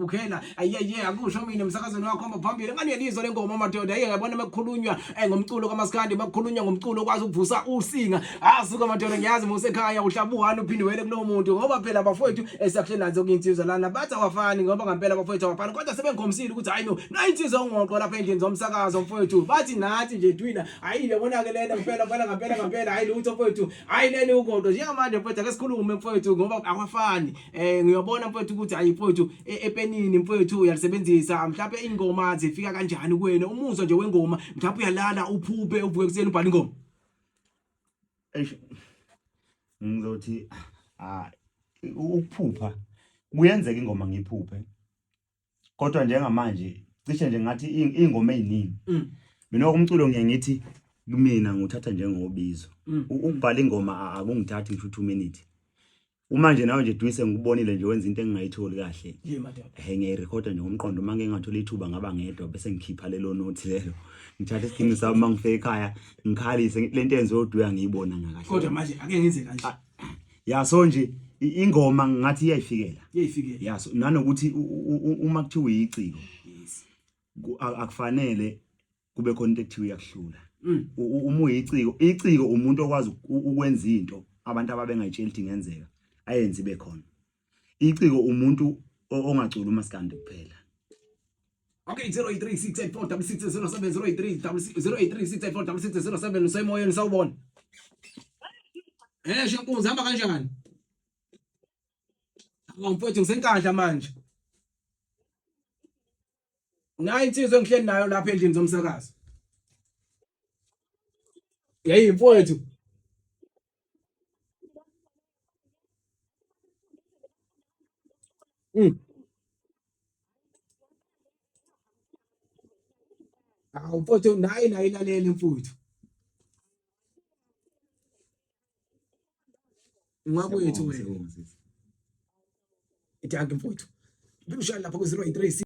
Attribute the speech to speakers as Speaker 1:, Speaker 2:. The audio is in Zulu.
Speaker 1: Bukela ayeye akusho mina emsakazweni wakho hamba phambili. Ngani uyalizwa le ngoma madoda? Hey, yabona mekukhulunywa ngomculo kaMaskandi, mekukhulunywa ngomculo okwazi ukuvusa usinga. Asuka madoda, ngiyazi musekhaya uhlabuhani uphinde wele kulowo muntu ngoba phela bafowethu esiyakuhle nazo kuyinsizwa lana bathi awafani ngoba ngempela bafowethu awafani, kodwa sebengikhombisile ukuthi hayi no, nayi insizwa ungoqo lapha endlini zomsakazo mfowethu. Bathi nathi nje twina, hayi yabona ke lena ngempela ngempela ngempela ngempela, hayi lutho mfowethu, hayi lena ugoqo njengamanje mfowethu. Ake sikhulume mfowethu ngoba awafani. Ngiyabona mfowethu ukuthi hayi mfowethu epenini mfowethu uyalisebenzisa mhlawumbe ingoma zifika kanjani kuwena, umuzwa nje wengoma mhlawumbe uyalala uphuphe uvuke ekuseni ubhala ingoma?
Speaker 2: Eish, ngizothi ah ukuphupha kuyenzeka ingoma ngiphuphe, kodwa njengamanje cishe nje ngathi iy'ngoma ey'ningi. Mina okumculo ngiye ngithi kumina nguthatha njengobizo. Ukubhala ingoma akungithathi ngisho 2 minutes. Uma nje nawe nje Dwise ngikubonile nje wenza into engingayitholi kahle,
Speaker 1: Ye madoda.
Speaker 2: Ngiyayirekhoda nje ngomqondo. Uma ngike ngathola ithuba ngaba ngedwa bese ngikhipha lelo nothi lelo, ngithatha isiginci sami uma ngifika ekhaya ngikhalise ngithi lento yenziwe uDuya ngiyibona ngakahle.
Speaker 1: Kodwa manje ake ngenze kanje.
Speaker 2: Ya, so nje ingoma ngathi iyayifikela.
Speaker 1: Iyayifikela.
Speaker 2: Ya, so nanokuthi uma kuthiwa uyiciko, akufanele kube khona into ekuthiwa iyakuhlula. Uma uyiciko, iciko umuntu okwazi ukwenza into abantu ababengayitsheli ukuthi ingenzeka, ayenze ibe khona. Iciko umuntu ongaculi umaskandi kuphela.
Speaker 1: Okay, 0836846607, 083 0836846607. Usemoyeni, sawubona. Shenkunzi, hamba kanjani? Hawu mfowethu, ngisenkandla manje. Nayi insizwa engihleli nayo lapha endlini zomsakazo. Hey mfowethu. Hawu mfowethu, nayi nayi ilalele mfowethu. Ngakwethu wena.
Speaker 2: Siyabonga, sisi.
Speaker 1: Dankie mfowethu. Ushaya lapha ku 083.